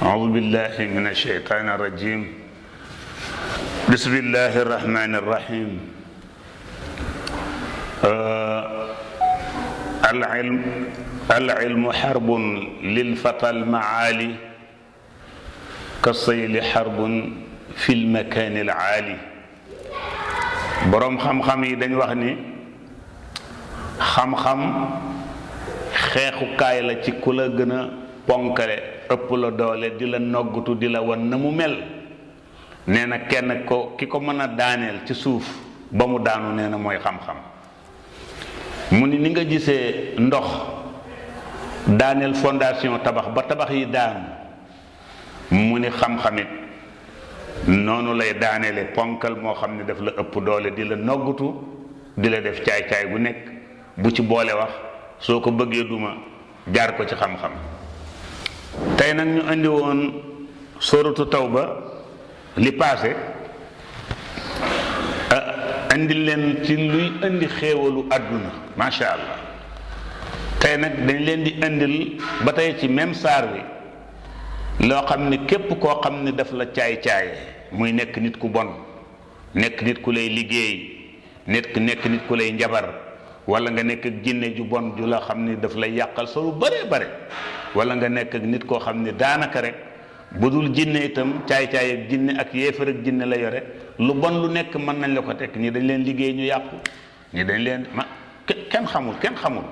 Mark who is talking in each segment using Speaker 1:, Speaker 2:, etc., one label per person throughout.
Speaker 1: أعوذ بالله من الشيطان الرجيم بسم الله الرحمن الرحيم العلم حرب للفتى المعالي كالصيل حرب في المكان العالي boroom xam-xam yi dañ wax ni xam-xam xeexukaay la ci ku la gën a ponkale ëpp la doole di la noggutu di la wan na mu mel nee na kenn ko ki ko mën a daaneel ci suuf ba mu daanu nee na mooy xam-xam mu ni nga gisee ndox daaneel fondation tabax ba tabax yi daanu mu ni xam-xamit noonu lay daaneele ponkal moo xam ne daf la ëpp doole di la noggutu di la def caay-caay bu nekk bu ci boole wax soo ko bëggee duma jaar ko ci xam-xam tey nag ñu indi woon sóoratu tawba li paase indi leen ci luy indi xéewalu àdduna macha allah tey nag dañ leen di indil ba tey ci même saar bi loo xam ne képp koo xam ne daf la caay-caaye muy nekk nit ku bon nekk nit ku lay liggéey nekk nit ku lay njabar wala nga nekk ak jinne ju bon ju la xam ne daf lay yàqal sa lu bare bare wala nga nekk ak nit koo xam ne daanaka rek bu dul jinne itam caay-caay ak jinne ak yéefar ak jinne la yore lu bon lu nekk mën nañ la ko tekk ñi dañ leen liggéey ñu yàqu ñi dañ leen kenn xamul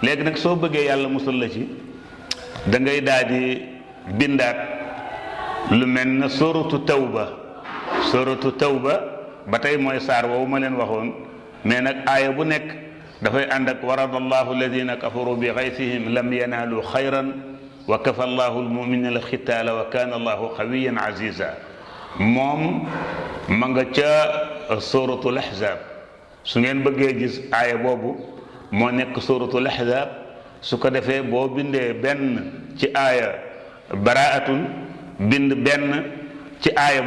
Speaker 1: léegi nag soo bëggee yàlla musal la ci da ngay daal di bindaat lu mel na sóoratu tawba ba tey mooy saar woowu ma leen waxoon mais nag aaya bu nekk dafay ànd ak warada allahu alladina kafaru bi xaysihim lam yanaalu xayran wa kafa allahu almuminina alxitaala wa kaana allahu qawiyan aziza moom ma nga ca sóoratul ahzab su ngeen bëggee gis aaya boobu moo nekk sóoratul ahzab su ko defee boo bindee benn ci aaya baraatun bind benn ci aaya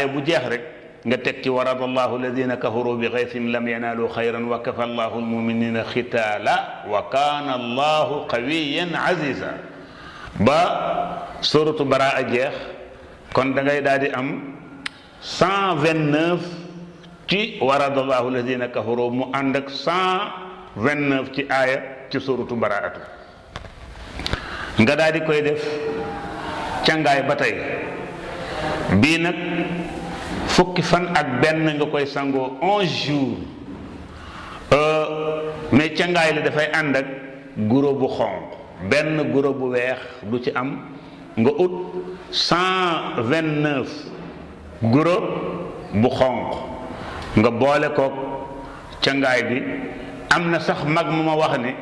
Speaker 1: bu jeex rek nga teg ci warada allahu alladina kafaru bi xaysihim lam yanaalu xayran wa kafa allahu almuminina xitaala wa kaana allahu qawiyan aziza ba suratu baraa jeex kon da ngay daal di am 129 ci warada allahu alladina kafaru mu ànd ak 129 ci aaya ci suratu baraatu nga daal di koy def cangaay ba tey bii nag fukki fan ak benn nga koy sangoo 11 jours mais cangaay li dafay ànd ak guro bu xonq benn guro bu weex du ci am nga ut 129 guro bu xonq nga boole kook cangaay bi am na sax mag mu ma wax ni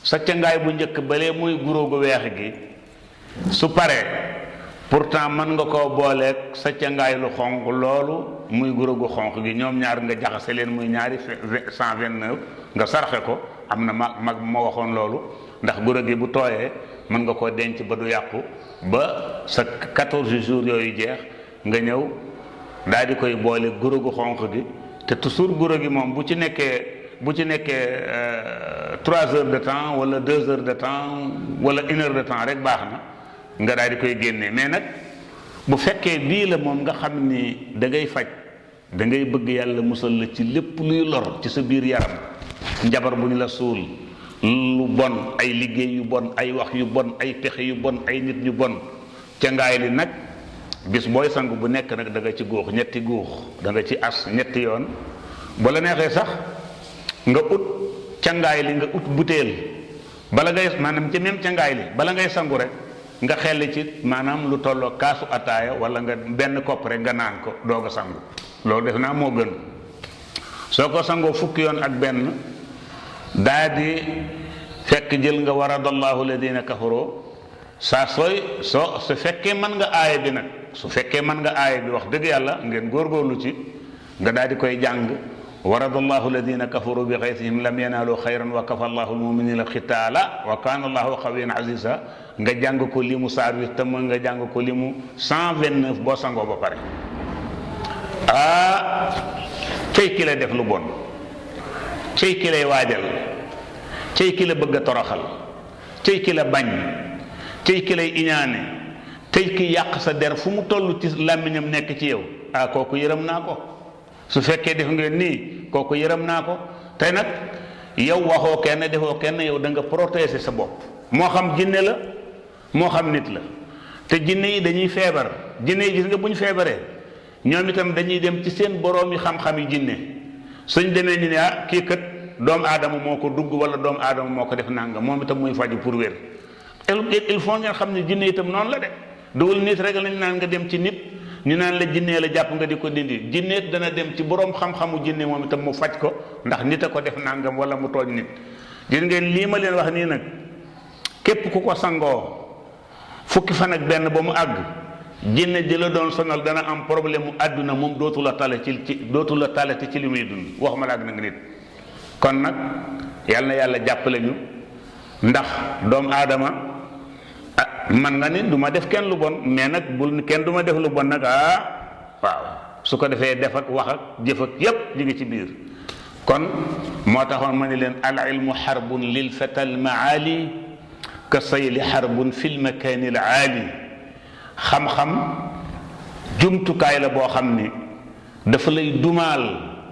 Speaker 1: sa cangaay bu njëkk balee muy guro gu weex gi su paree pourtant mën nga koo booleeg sa cangaay lu xonq loolu muy guro gu xonq gi ñoom ñaar nga jaxase leen muy ñaari 129 nga sarxe ko am na mag ma waxoon loolu ndax guro gi bu tooyee mën nga koo denc ba du yàqu ba sa 14 jours yooyu jeex nga ñëw daal di koy boole guro gu xonq gi te toujours guro gi moom bu ci nekkee 3 heures de temps wala 2 heures de temps wala 1 heure de temps rek baax na nga daal di koy génnee mais nag bu fekkee bii la moom nga xam ni da ngay faj da ngay bëgg yàlla musal la ci lépp luy lor ci sa biir yaram njabar bu ñu la suul lu bon ay liggéey yu bon ay wax yu bon ay pexe yu bon ay nit ñu bon cangaay li nag bis booy sang bu nekk nag da nga ci góox ñetti góox da nga ci as ñetti yoon bu la neexee sax nga ut cangaay li nga ut butéel bala ngay maanaam ci même cangaay li bala ngay sangu rek nga xelli ci maanaam lu tolloo kaasu ataaya wala nga benn kopp rek nga naan ko doog a sangu loolu def naa moo gën soo ko sangoo fukki yoon ak benn daa di fekk jël nga waradallahu alladina kafaru saa su fekkee mën nga aaya bi nag su fekkee mën nga aaya bi wax dëgg yàlla ngeen góorgóorlu ci nga daal di koy jàng waradallahu alladina kafaru bi xaysihim lam yanaalu xayran wa kafa allahu almuminina xitaala wa kaana allahu qawiyan aziza nga jàng ko limu saar wi te nga jàng ko limu 129 boo sangoo ba pare cey ki lay def lu bon cey ki lay waajal cey ki la bëgg a toroxal cey ki la bañ cey ki lay iñaane tey ki yàq sa der fu mu toll ci làmmiñam nekk ci yow kooku yërëm naa ko. su fekkee def ngeen nii kooku yërëm naa ko. tey nag yow waxoo kenn defoo kenn, yow da nga protéger sa bopp, moo xam jinne la moo xam nit la. te jinne yi dañuy feebar, jinne yi gis nga bu ñu feebaree ñoom itam dañuy dem ci seen boroom yi xam-xam yi jinne. suñ demee ñu ne kii kat doomu aadama moo ko dugg wala doomu aadama moo ko def nangam, moom itam muy faju pour wér. il faut ngeen xam ne jinne itam noonu la de. duwul nit rek lañ naan nga dem ci nit ñu naan la jinnee la jàpp nga di ko dindi. jinneet dana dem ci boroom xam-xamu jinne moom itam mu faj ko ndax nit a ko def nangam wala mu tooñ nit. gis ngeen lii ma leen wax nii nag képp ku ko sangoo fukki fan ak benn ba mu àgg, jinne di la doon sonal dana am problème mu àdduna, moom dootu la tale dootu la talati ci li muy dund, waxuma la ak nag nit. kon nag yal na yàlla jàppale ñu, ndax doomu aadama man nga ni du ma def kenn lu bon, mais nag bul kenn du ma def lu bon nag waaw su ko defee def ak wax ak jëf ak yépp ñu ngi ci biir. kon moo taxoon ma ne leen al ilmu xarbun lil fatal maali ka sayli xarbun fil makaani al aali. xam-xam jumtukaay la boo xam ni dafa lay dumaal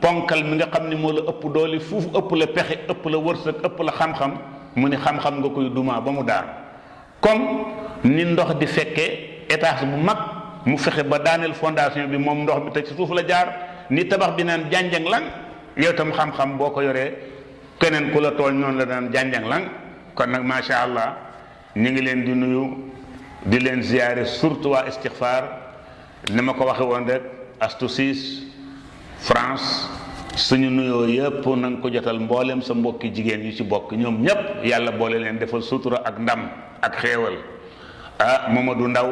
Speaker 1: ponkal mi nga xam ni moo la ëpp doole fuuf, ëpp la pexe, ëpp la wërsëg, ëpp la xam-xam, mu ni xam-xam nga koy dumaa ba mu daar. comme ni ndox di fekkee étage bu mag mu fexe ba daaneel fondation bi, moom ndox bi te ci suuf la jaar, ni tabax bi naan jànjang lang, yow tam xam-xam boo ko yoree keneen ku la tooñ noonu la daan jànjang lang. kon nag macha allah ñu ngi leen di nuyu di leen ziyaare, surtout waa Istighfar. ni ma ko waxe woon rek Astou Ciss France, suñu nuyoo yëpp na nga ko jotal mboolem sa mbokki jigéen yu ci bokk, ñoom ñépp yàlla boole leen defal sutura ak ndam ak xéewal. Mamadou Ndaw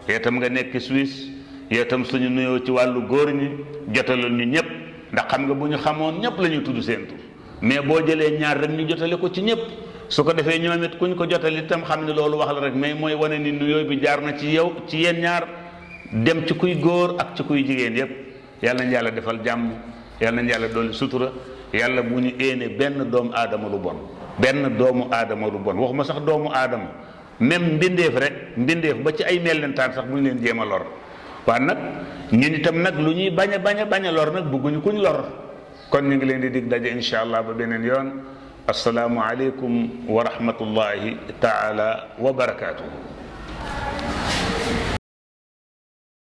Speaker 1: yow tam nga nekk Suisse, yow tam suñu nuyoo ci wàllu góor ñi jotalal ñu ñëpp, ndax xam nga bu ñu xamoon ñëpp la ñuy tudd seen tur, mais boo jëlee ñaar rek ñu jotale ko ci ñëpp. su ko defee ñoom it ku ñu ko jotali itam xam ne loolu wax la rek, mais mooy wane ni nuyoo bi jaar na ci yow, ci yéen ñaar, dem ci kuy góor ak ci kuy jigéen yépp. yàlla nañ yàlla defal jàmm, yàlla nañ yàlla dolli sutura, yàlla bu ñu éene benn doomu aadama lu bon, benn doomu aadama lu bon, waxuma sax doomu aadama, même mbindeef rek, mbindeef ba ci ay mellentaan sax bu ñu leen jéem a lor. waaye nag ñun itam nag lu ñuy bañ a lor nag bëgguñu kuñ lor. kon ñu ngi leen di dig daje incha allah ba beneen yoon. assalaamu aleykum wa rahmatullahi taala wa barakaatuhu.